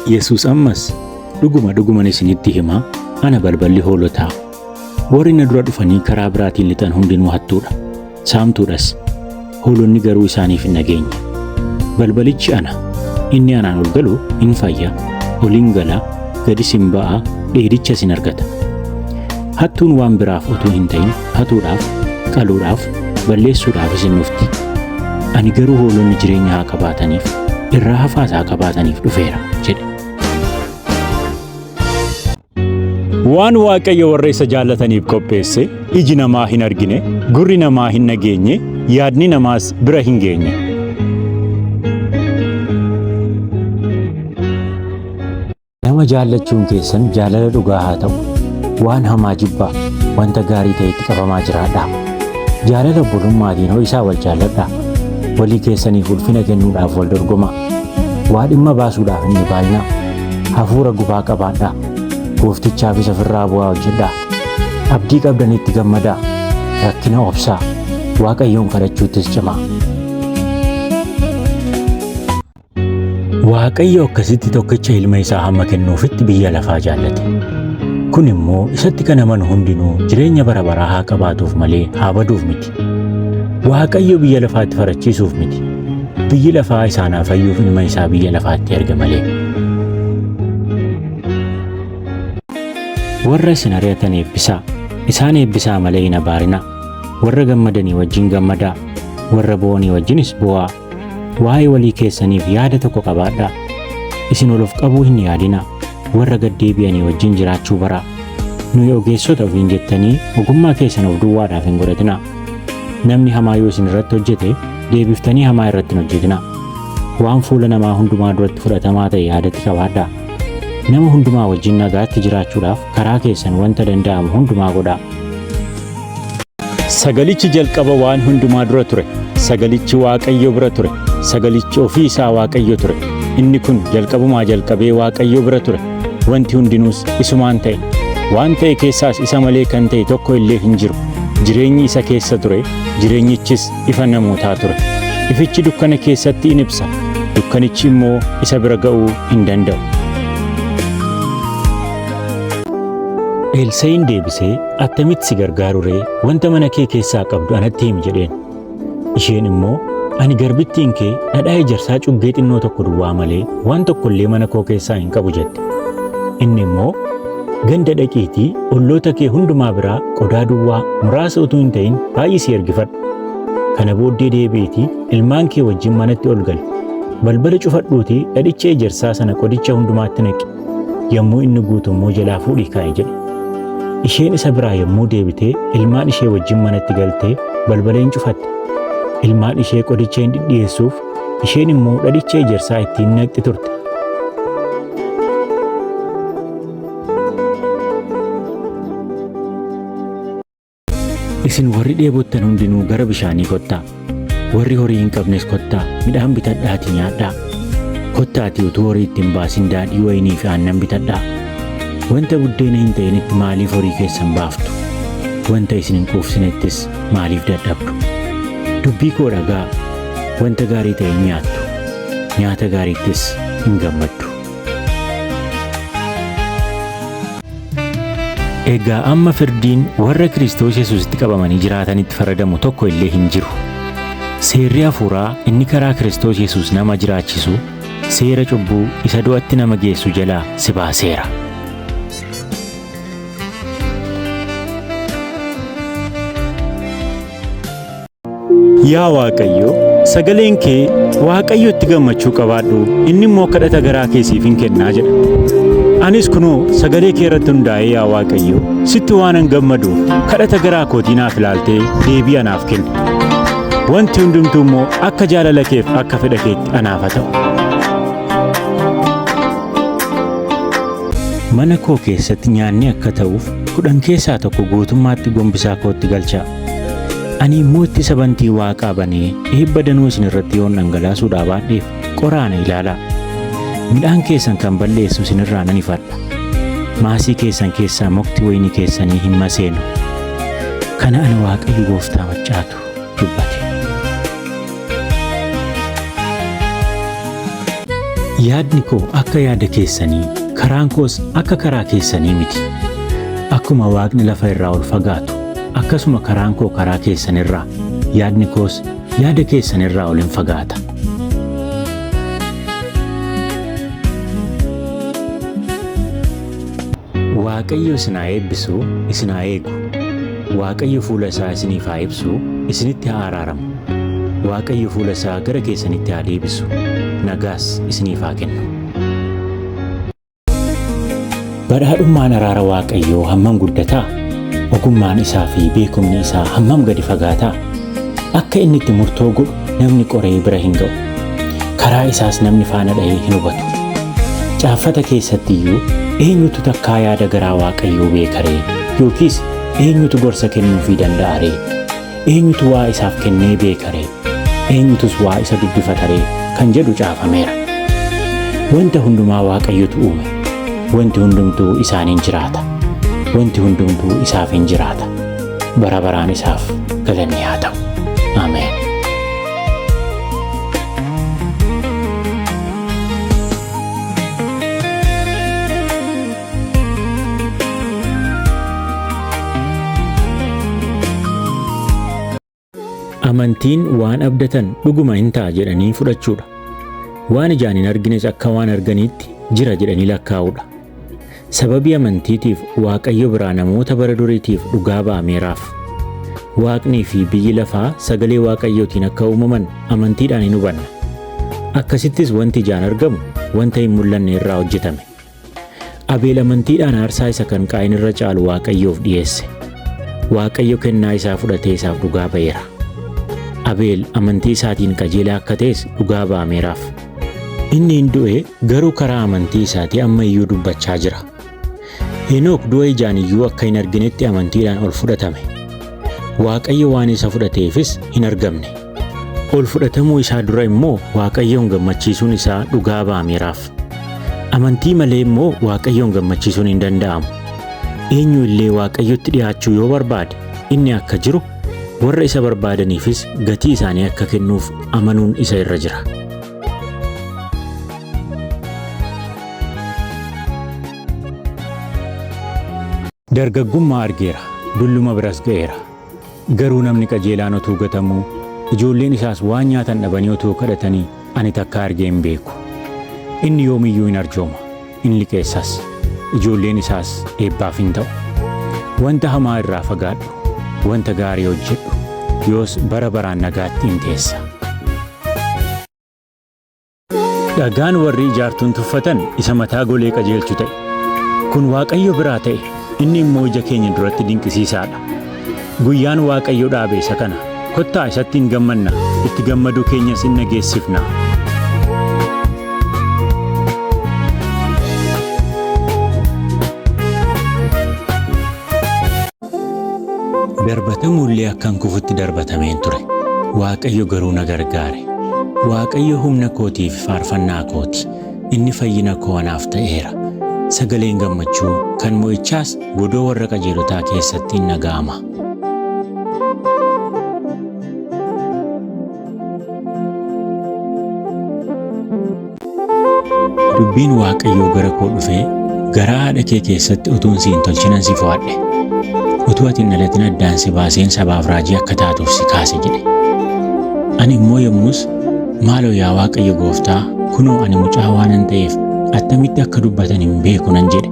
Yesuus ammas, Dhuguma dhuguman isinitti hima, ana balballi hoolotaa. Warri na dura dhufanii karaa biraatiin lixan hundinuu hattuudha, saamtuudhas. Hoolonni garuu isaaniif hin dhageenye. Balbalichi ana. Inni anaan ol galu in fayya, ol in gala, gadis in ba'a, dheedichas in argata. Hattuun waan biraaf utuu hin ta'in hatuudhaaf, qaluudhaaf, balleessuudhaafis in dhufti. Ani garuu hoolonni jireenya haa qabaataniif, irraa hafaas haa qabaataniif dhufeera jedhe. Waan Waaqayyo warra isa jaallataniif qopheesse iji namaa hin argine, gurri namaa hin dhageenye, yaadni namaas bira hin geenye. Nama jaallachuun keessan jaalala dhugaa haa ta'u. Waan hamaa jibbaa, wanta gaarii ta'etti qabamaa jiraadhaa. Jaalala obbolummaatiin ho'isaa wal jaalladhaa. Walii keessaniif ulfina kennuudhaaf wal dorgomaa. Waa dhimma baasuudhaaf hin dhibaayinaa. Hafuura gubaa qabaadhaa. Gooftichaafis ofirraa bu'aa hojjedhaa. Abdii qabdanitti gammadaa. Rakkina obsaa. Waaqayyoon kadhachuuttis cimaa. Waaqayyo akkasitti tokkicha ilma isaa hamma kennuufitti biyya lafaa jaallate. Kun immoo isatti kan amanu hundinuu jireenya bara baraa haa qabaatuuf malee haa baduuf miti. Waaqayyo biyya lafaatti farachiisuuf miti. Biyyi lafaa isaan haa fayyuuf ilma isaa biyya lafaatti erge malee. Warra isin ari'atan eebbisaa. Isaan eebbisaa malee hin abaarinaa. Warra gammadanii wajjin gammadaa. Warra boo'anii wajjinis boo'aa. Waa'ee walii keessaniif yaada tokko qabaadhaa. Isin ol of qabuu hin yaadinaa. Warra gad deebi'anii wajjin jiraachuu baraa. Nuyi ogeessota ofiin jettanii ogummaa keessan of duwwaadhaaf hin godhatinaa. Namni hamaa yoo isin irratti hojjete deebiftanii hamaa irratti hin hojjetinaa. Waan fuula namaa hundumaa duratti fudhatamaa ta'e yaadatti qabaadhaa. Nama hundumaa wajjin nagaatti jiraachuudhaaf karaa keessan wanta danda'amu hundumaa godhaa. Sagalichi jalqaba waan hundumaa dura ture. Sagalichi Waaqayyo bira ture. Sagalichi ofii isaa Waaqayyo ture. Inni kun jalqabumaa jalqabee Waaqayyo bira ture. Wanti hundinuus isumaan ta'e. Waan ta'e keessaas isa malee kan ta'e tokko illee hin jiru. Jireenyi isa keessa ture, jireenyichis ifa namootaa ture. Ifichi dukkana keessatti in ibsa, dukkanichi immoo isa bira ga'uu hin danda'u. Elsa'iin deebisee, Attamitti si gargaaru ree? Wanta mana kee keessaa qabdu anatti himi jedheen. Isheen immoo, Ani garbittiin kee dhadhaa ejersaa cuggee xinnoo tokko duwwaa malee waan tokko illee mana koo keessaa hin qabu jette. Inni immoo, Ganda dhaqiitii olloota kee hundumaa biraa qodaa duwwaa muraasa utuu hin ta'in baay'isii ergifadhu. Kana booddee deebi'iitii ilmaan kee wajjin manatti ol gali. Balbala cufadhuutii dhadhicha ejersaa sana qodicha hundumaatti naqi. Yommuu inni guutu immoo jalaa fuudhii kaa'i jedhe. Isheen isa biraa yommuu deebitee ilmaan ishee wajjin manatti galtee balbala in cufatte. Ilmaan ishee qodicha in dhidhi'eessuuf, isheen immoo dhadhicha ejersaa ittiin naqxi turte. Isin warri dheebottan hundinuu gara bishaanii kottaa. Warri horii hin qabnes kottaa, midhaan bitadhaatii nyaadhaa. Kottaatii utuu horii itti hin baasin daadhii wayinii fi aannan bitadhaa. Wanta buddeena hin ta'initti maaliif horii keessan baaftu? Wanta isin hin quufsinettis maaliif dadhabdu? Dubbii koo dhaga'aa, wanta gaarii ta'e hin nyaattu, nyaata gaariittis hin gammaddu. Egaa amma firdiin warra Kiristoos Yesuusitti qabamanii jiraatanitti faradamu tokko illee hin jiru. Seerri hafuuraa inni karaa Kiristoos Yesuus nama jiraachisu seera cubbuu isa du'atti nama geessu jalaa si baaseera. Yaa Waaqayyo, sagaleen kee Waaqayyotti gammachuu qabaadhu, inni immoo kadhata garaa kee siif hin kennaa jedha. Anis kunoo sagalee kee irratti hundaa'ee yaa Waaqayyo, sitti waanan gammaduuf kadhata garaa kootii naaf ilaaltee deebii anaaf kenni. Wanti hundumtuu immoo akka jaalala keef akka fedha keetti anaaf haa ta'u. Mana koo keessatti nyaanni akka ta'uuf 10 keessaa tokko guutummaatti gombisaa kootti galchaa. Ani immoo ittisa bantii waaqaa banee eebba danuu isin irratti yoon dhangalaasuudhaa baadheef qoraa na ilaalaa. Midhaan keessan kan balleessu isin irraa nan ifadha. Maasii keessan keessaa mukti wayinii keessanii hin maseenu. Kana ana Waaqayyo gooftaa maccaatu dubbate. Yaadni koo akka yaada keessanii, karaan koos akka karaa keessanii miti. Akkuma Waaqni lafa irraa ol fagaatu, akkasuma karaan koo karaa keessan irraa, yaadni koos yaada keessan irraa ol in fagaata. Waaqayyo isin haa eebbisu, isin haa eegu. Waaqayyo fuula isaa isiniif haa ibsu, isinitti haa araaramu. Waaqayyo fuula isaa gara keessanitti haa deebisu, nagaas isiniif haa kennu. Badhaadhummaan araara Waaqayyoo hammam guddataa? Ogummaan isaa fi beekumni isaa hammam gadi fagaataa? Akka inni itti murtoo godhu namni qoree bira hin ga'u. Karaa isaas namni faana dha'ee hin hubatu. Caaffata keessatti iyyuu eenyutu takkaa yaada garaa Waaqayyoo beeka ree? Yookiis eenyutu gorsa kennuufii danda'a ree? Eenyutu waa isaaf kennee beeka ree? Eenyutus waa isa dubbifata ree? Kan jedhu caafameera. Wanta hundumaa Waaqayyotu uume. Wanti hundumtuu isaan in jiraata. Wanti hundumtuu isaaf in jiraata. Bara baraan isaaf galanni haa ta'u. Ameen. Amantiin waan abdatan dhuguma in ta'a jedhanii fudhachuudha. Waan ijaan hin argines akka waan arganiitti jira jedhanii lakkaa'uudha. Sababii amantiitiif Waaqayyo biraa namoota bara duriitiif dhugaa ba'ameeraaf. Waaqnii fi biyyi lafaa sagalee Waaqayyootiin akka uumaman amantiidhaan in hubanna. Akkasittis wanti ijaan argamu wanta hin mul'anne irraa hojjetame. Abeel amantiidhaan aarsaa isa kan Qaayin irra caalu Waaqayyoof dhi'eesse. Waaqayyo kennaa isaa fudhatee isaaf dhugaa ba'eera. Abeel amantii isaatiin qajeelaa akka ta'es dhugaa ba'ameeraaf. Inni in du'e, garuu karaa amantii isaatii amma iyyuu dubbachaa jira. Henook du'a ijaan iyyuu akka hin arginetti amantiidhaan ol fudhatame. Waaqayyo waan isa fudhateefis hin argamne. Ol fudhatamuu isaa dura immoo Waaqayyoon gammachiisuun isaa dhugaa ba'ameeraaf. Amantii malee immoo Waaqayyoon gammachiisuun hin danda'amu. Eenyu illee Waaqayyotti dhi'aachuu yoo barbaade, inni akka jiru, warra isa barbaadaniifis gatii isaanii akka kennuuf amanuun isa irra jira. Dargaggummaa argeera, dulluma biras ga'eera. Garuu namni qajeelaan utuu gatamuu, ijoolleen isaas waan nyaatan dhabanii utuu kadhatanii ani takkaa argee hin beeku. Inni yoom iyyuu in arjooma, in liqeessas, ijoolleen isaas eebbaaf in ta'u. Wanta hamaa irraa fagaadhu, wanta gaarii hojjedhu, yoos bara baraan nagaatti in teessa. Dhagaan warri ijaartuun tuffatan isa mataa golee qajeelchu ta'e. Kun Waaqayyo biraa ta'e, inni immoo ija keenya duratti dinqisiisaa dha. Guyyaan Waaqayyo dhaabe isa kana, kottaa isatti in gammanna, itti gammaduu keenyas in dhageessifna. Darbatamuu illee akkan kufutti darbatameen ture. Waaqayyo garuu na gargaare. Waaqayyo humna kootii fi faarfannaa koo ti, inni fayyina koo anaaf ta'eera. Sagaleen gammachuu, kan mo'ichaas godoo warra qajeelotaa keessatti in dhaga'ama. Dubbiin Waaqayyoo gara koo dhufee, Garaa haadha kee keessatti utuun si hin tolchinan si fo'adhe. Utuu ati hin dhalatin addaan si baaseen sabaaf raajii akka taatuuf si kaase jedhe. Ani immoo yommus, Maaloo yaa Waaqayyo gooftaa, kunoo ani mucaa waanan ta'eef attamitti akka dubbatan hin beeku nan jedhe.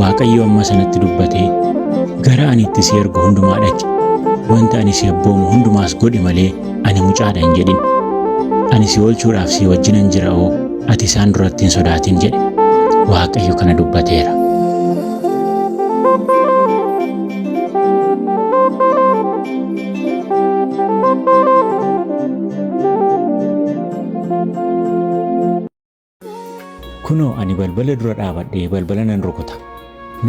Waaqayyo ammas anatti dubbatee, Gara ani itti si ergu hundumaa dhaqi, wanta ani si abboomu hundumaas godhi malee ani mucaa dha hin jedhin. Ani si oolchuudhaaf sii wajjinan jira'oo ati isaan duratti hin sodaatin jedhe. Waaqayyo kana dubbateera. Kunoo, ani balbala dura dhaabadhee balbala nan rukuta.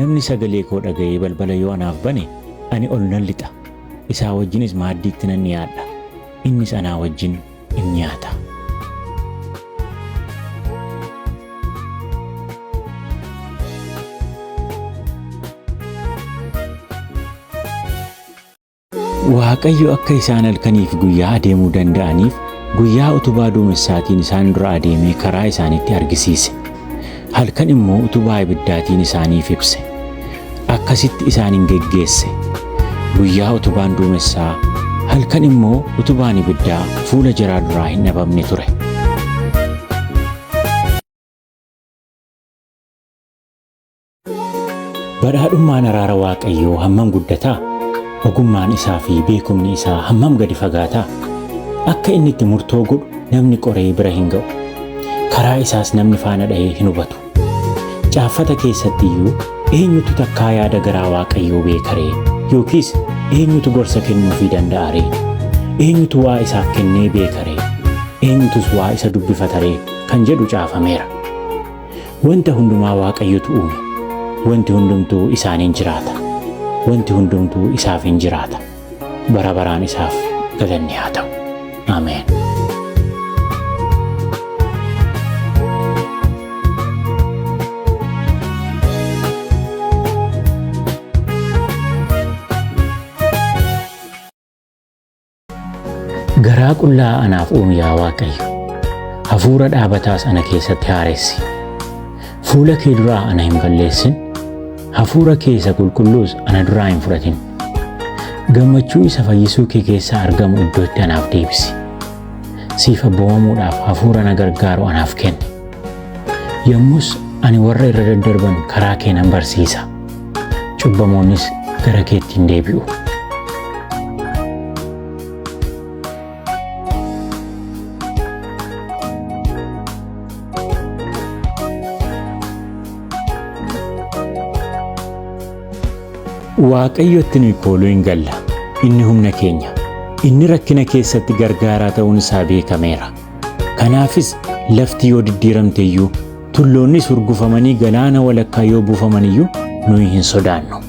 Namni sagalee koo dhaga'ee balbala yoo anaaf bane, ani ol nan lixa, isaa wajjinis maaddiitti nan dhi'aadha, innis anaa wajjin in nyaata. Waaqayyo akka isaan halkanii fi guyyaa adeemuu danda'aniif Guyyaa utubaa duumessaatiin isaan dura adeemee karaa isaanitti argisiise. Halkan immoo utubaa ibiddaatiin isaaniif ibse. Akkasitti isaan in geggeesse. Guyyaa utubaan duumessaa, halkan immoo utubaan ibiddaa fuula jaraa duraa hin dhabamne ture. Badhaadhummaan araara Waaqayyoo hammam guddataa? Ogummaan isaa fi beekumni isaa hammam gadi fagaataa? Akka inni itti murtoo godhu namni qoree bira hin ga'u. Karaa isaas namni faana dha'ee hin hubatu. Caaffata keessatti iyyuu eenyutu takkaa yaada garaa Waaqayyoo beeka ree? Yookiis eenyutu gorsa kennuufii danda'a ree? Eenyutu waa isaaf kennee beeka ree? Eenyutus waa isa dubbifata ree? Kan jedhu caafameera. Wanta hundumaa Waaqayyotu uume. Wanti hundumtuu isaan in jiraata. Wanti hundumtuu isaaf in jiraata. Bara baraan isaaf galanni haa ta'u. Ameen. Garaa qullaa anaaf uumi yaa Waaqayyo, hafuura dhaabataas ana keessatti haaressi. Fuula kee duraa ana hin balleessin, hafuura kee isa qulqulluus ana duraa hin fudhatin. Gammachuu isa fayyisuu kee keessaa argamu iddootti anaaf deebisi. Siif abboomamuudhaaf hafuura na gargaaru anaaf kenni. Yommus ani warra irra daddarban karaa kee nan barsiisa. Cubbamoonnis gara keetti hin deebi'u. Waaqayyotti nuyi kooluu hin galla. Inni humna keenya. Inni rakkina keessatti gargaaraa ta'uun isaa beekameera. Kanaafis lafti yoo diddiiramte iyyuu, tulloonnis hurgufamanii galaana walakkaa yoo buufaman iyyuu nuyi hin sodaannu.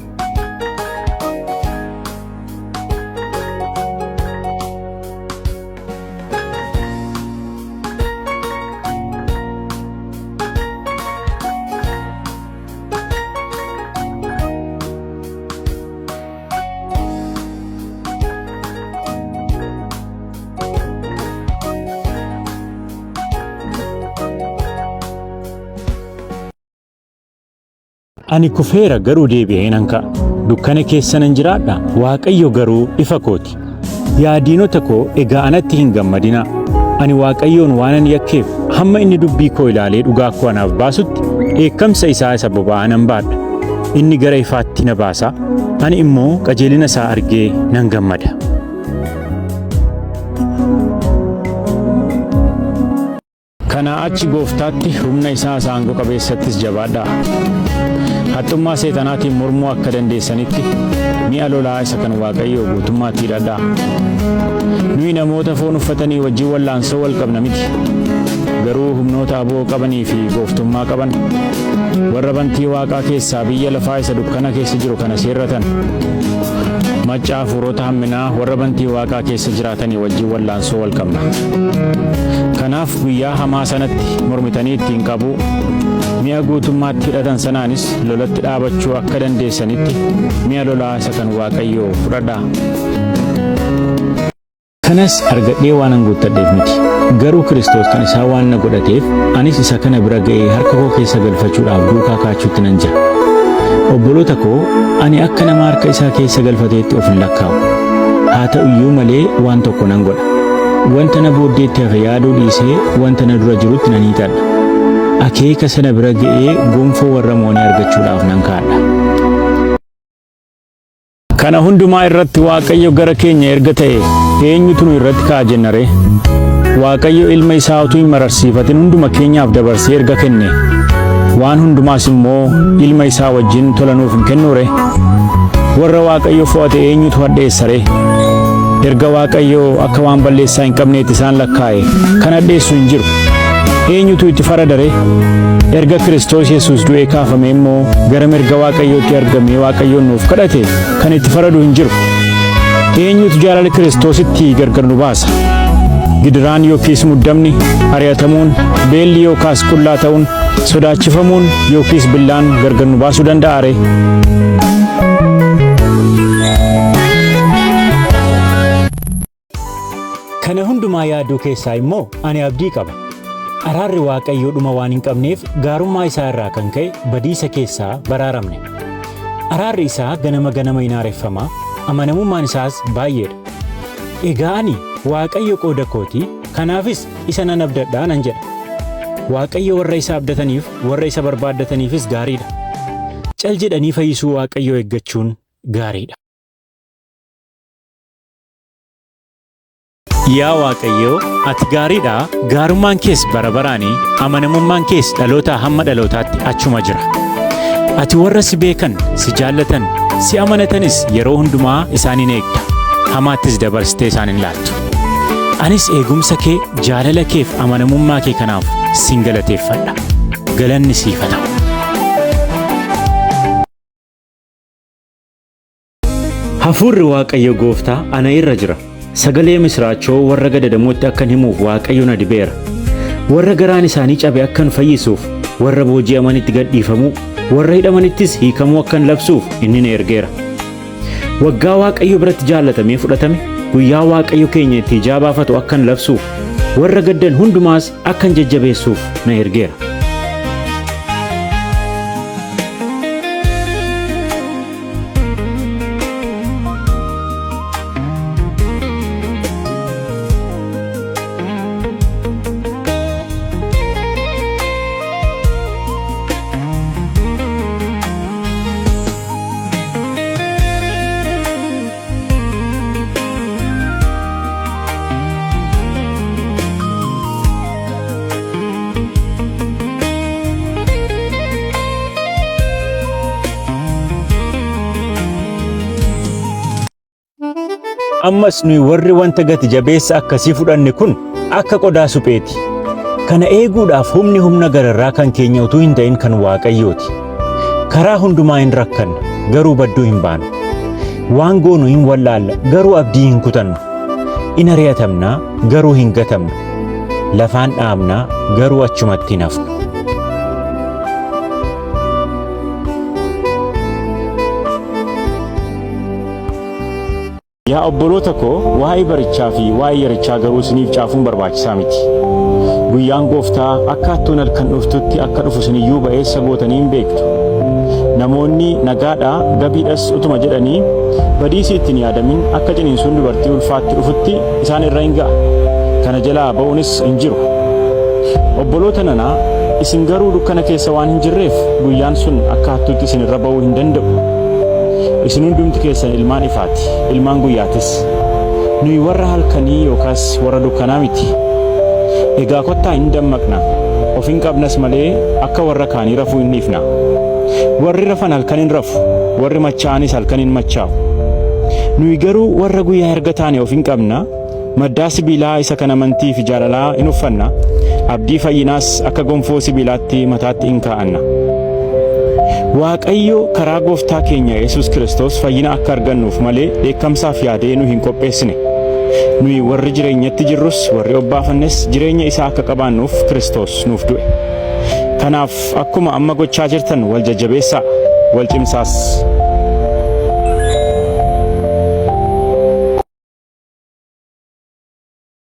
Ani kufeera garuu deebi'ee nan ka'a. Dukkana keessa nan jiraadha, Waaqayyo garuu ifa kooti. Yaa diinota koo egaa anatti hin gammadinaa. Ani Waaqayyoon waanan yakkeef hamma inni dubbii koo ilaalee dhugaa koo anaaf baasutti dheekkamsa isaa isa boba'aa nan baadha. Inni gara ifaatti na baasa, ani immoo qajeelina isaa argee nan gammada. Kanaa achi Gooftaatti, humna isaa isa aangoo qabeessattis jabaadhaa. Haxxummaa Seexanaatiin mormuu akka dandeessanitti mi'a lolaa isa kan Waaqayyoo guutummaatti hidhadhaa. Nuyi namoota foon uffatanii wajjin wallaansoo wal qabna miti. Garuu humnoota aboo qabanii fi gooftummaa qaban, warra bantii waaqaa keessaa biyya lafaa isa dukkana keessa jiru kana seerratan, macca hafuurota hamminaa warra bantii waaqaa keessa jiraatanii wajjin wallaansoo wal qabna. Kanaaf guyyaa hamaa sanatti mormitanii ittiin qabuu, mi'a guutummaatti hidhatan sanaanis lolatti dhaabachuu akka dandeessanitti mi'a lolaa isa kan Waaqayyoo fudhadhaa. Kanas argadhee waanan guuttadheef miti. Garuu Kiristoos kan isaa waan na godhateef, anis isa kana bira ga'ee harka koo keessa galfachuudhaaf duukaa kaachuutti nan jira. Obboloota koo, ani akka nama harka isaa keessa galfateetti of hin lakkaa'u. Haa ta'u iyyuu malee waan tokko nan godha. Wanta na booddeetti hafe yaaduu dhiisee wanta na dura jirutti nan hiixadha. Akeeka sana bira ga'ee gonfoo warra mo'anii argachuudhaaf nan kaadha. Kana hundumaa irratti Waaqayyo gara keenya erga ta'e eenyutu nu irratti ka'a jenna ree? Waaqayyo ilma isaa utuu hin mararsiifatin hunduma keenyaaf dabarsee erga kenne, waan hundumaas immoo ilma isaa wajjin tola nuuf hin kennuu ree? Warra Waaqayyo fo'ate eenyutu hadheessa ree? Erga Waaqayyo akka waan balleessaa hin qabneetti isaan lakkaa'e kan hadheessu hin jiru. Eenyutu itti farada ree? Erga Kiristoos Yesuus du'ee kaafamee immoo gara mirga Waaqayyootti argamee Waaqayyoon nuuf kadhate kan itti faradu hin jiru. Eenyutu jaalala Kiristoositti gargar nu baasa? Gidiraan yookiis muddamni, ari'atamuun, beelli yookaas qullaa ta'uun, sodaachifamuun yookiis billaan gargar nu baasuu danda'a ree? Kana hundumaa yaaduu keessaa immoo ani abdii qaba. Araarri Waaqayyoo dhuma waan hin qabneef gaarummaa isaa irraa kan ka'e badiisa keessaa baraaramne. Araarri isaa ganama ganama in haareffama, amanamummaan isaas baay'ee dha. Egaa ani, Waaqayyo qooda koo ti, kanaafis isa nan abdadha nan jedha. Waaqayyo warra isa abdataniif, warra isa barbaaddataniifis gaarii dha. Cal jedhanii fayyisuu Waaqayyoo eeggachuun gaarii dha. Yaa Waaqayyo, ati gaarii dha, gaarummaan kees bara baraani, amanamummaan kees dhalootaa hamma dhalootaatti achuma jira. Ati warra si beekan, si jaallatan, si amanatanis yeroo hundumaa isaan in eegda, hamaattis dabarsitee isaan hin laattu. Anis eegumsa kee, jaalala keef amanamummaa kee kanaaf sin galateeffadha. Galanni siif haa ta'u. Hafuurri Waaqayyo gooftaa ana irra jira. Sagalee misiraachoo warra gadadamootti akkan himuuf Waaqayyo na dibeera. Warra garaan isaanii cabe akkan fayyisuuf, warra booji'amanitti gadhiifamuu, warra hidhamanittis hiikamuu akkan labsuuf inni na ergeera. Waggaa Waaqayyo biratti jaallatamee fudhatame, guyyaa Waaqayyo keenya itti ijaa baafatu akkan labsuuf, warra gaddan hundumaas akkan jajjabeessuuf na ergeera. Ammas nuyi warri wanta gati jabeessa akkasii fudhanne kun akka qodaa supheeti. Kana eeguudhaaf humni humna gararraa kan keenya utuu hin ta'in kan Waaqayyooti. Karaa hundumaa hin rakkanna, garuu badduu hin baanu. Waan goonu hin wallaalla, garuu abdii hin kutannu. In ari'atamna, garuu hin gatamnu. Lafaan dha'amna, garuu achumatti hin hafnu. Yaa obboloota ko, waa'ee barichaa fi waa'ee yerichaa garuu isiniif caafuun barbaachisaa miti. Guyyaan Gooftaa akka hattuun halkan dhuftutti akka dhufu isin iyyuu ba'eessa gootanii in beektu. Namoonni, Nagaa dha, gabiidhas utuma jedhanii, badiisi itti hin yaadamin akka ciniinsuun dubartii ulfaatti dhufutti isaan irra in ga'a, kana jalaa ba'uunis hin jiru. Obboloota nana, isin garuu dukkana keessa waan hin jirreef, guyyaan sun akka hattuutti isin irra ba'uu hin danda'u. Isin hundumti keessan ilmaan ifaa ti, ilmaan guyyaa tis. Nuyi warra halkanii yookaas warra dukkanaa miti. Egaa kottaa in dammaqna, of in qabnas malee akka warra kaanii rafuu in dhiifna. Warri rafan halkan in rafu, warri machaa'anis halkan in machaa'u. Nuyi garuu warra guyyaa erga taane of in qabna, maddaa sibiilaa isa kan amantii fi jaalalaa in uffanna, abdii fayyinaas akka gonfoo sibiilaatti mataatti in kaa'anna. Waaqayyo karaa gooftaa keenya Yesus Kiristoos fayyina akka argannuuf malee dheekkamsaaf yaadee nu hin qopheessine. Nuyi warri jireenyatti jirrus warri obbaafannes jireenya isaa akka qabaannuuf Kiristoos nuuf du'e. Kanaaf akkuma amma gochaa jirtan wal jajjabeessaa, wal cimsaas.